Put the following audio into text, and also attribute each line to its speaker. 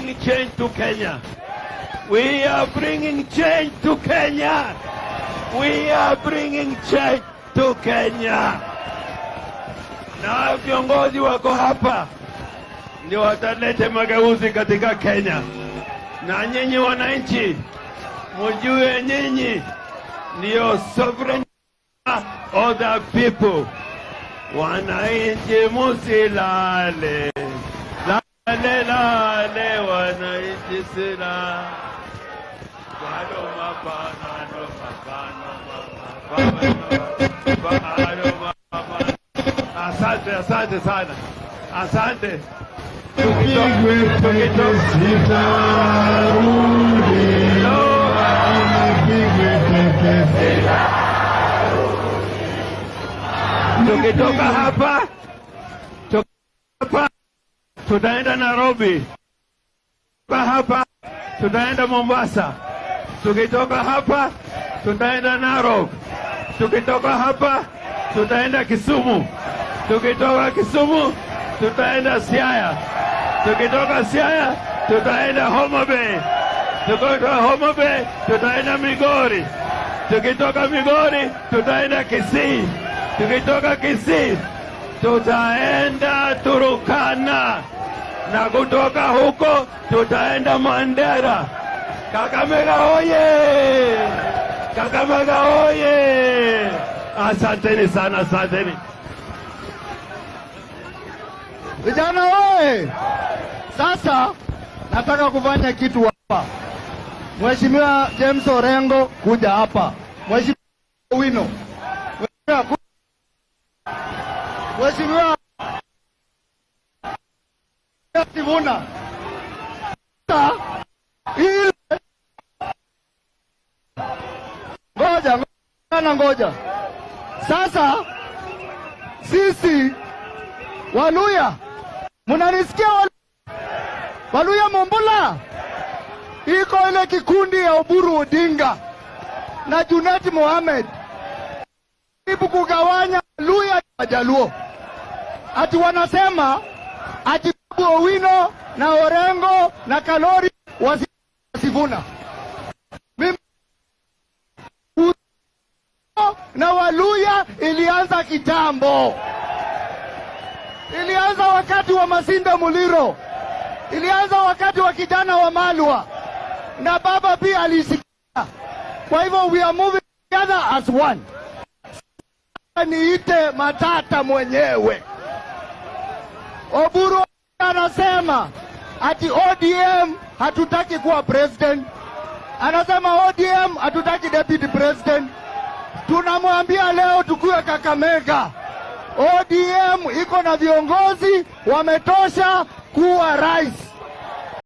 Speaker 1: bringing change to Kenya. We are bringing change to Kenya. We are bringing change to Kenya. Na viongozi wako hapa ndio watalete mageuzi katika Kenya. Na nyinyi wananchi, mjue nyinyi ndio sovereign of the people. Wananchi, musilale, lale lale, wananchi sila. Bado mapambano, mapambano, mapambano, bado mapambano. Asante, asante sana, asante.
Speaker 2: Tupigwe teke, sitarudi. Nipigwe teke.
Speaker 1: Tukitoka hapa tutaenda Nairobi, kutoka hapa tutaenda Mombasa, tukitoka hapa tutaenda Narok, tukitoka hapa tutaenda Kisumu, tukitoka Kisumu tutaenda Siaya, tukitoka Siaya tutaenda Homa Bay, tukitoka Homa Bay tutaenda Migori, tukitoka Migori tutaenda Kisii, tukitoka Kisii tutaenda Turkana na kutoka huko tutaenda Mandera. Kakamega oye! Kakamega oye! Asanteni sana, asanteni.
Speaker 3: Vijana oye! Sasa nataka kufanya kitu hapa. Mheshimiwa James Orengo, kuja hapa. Mheshimiwa Wino. Mheshimiwa Sifuna. Sasa, ile ngoja ngoja ngoja. Sasa sisi Waluya, munanisikia? Waluya Mumbula, iko ile kikundi ya Oburu Odinga na Junet Mohamed jaribu kugawanya Luya Wajaluo, ati wanasema ati Babu Owino na Orengo na Kalori wasivuna. Mimi na Waluya ilianza kitambo, ilianza wakati wa Masinde Muliro, ilianza wakati wa kijana Wamalwa na baba pia alisikia. Kwa hivyo we are moving together as one. Niite Matata mwenyewe. Oburu anasema ati ODM hatutaki kuwa president, anasema ODM hatutaki deputy president. Tunamwambia leo tukue Kakamega, ODM iko na viongozi wametosha kuwa rais.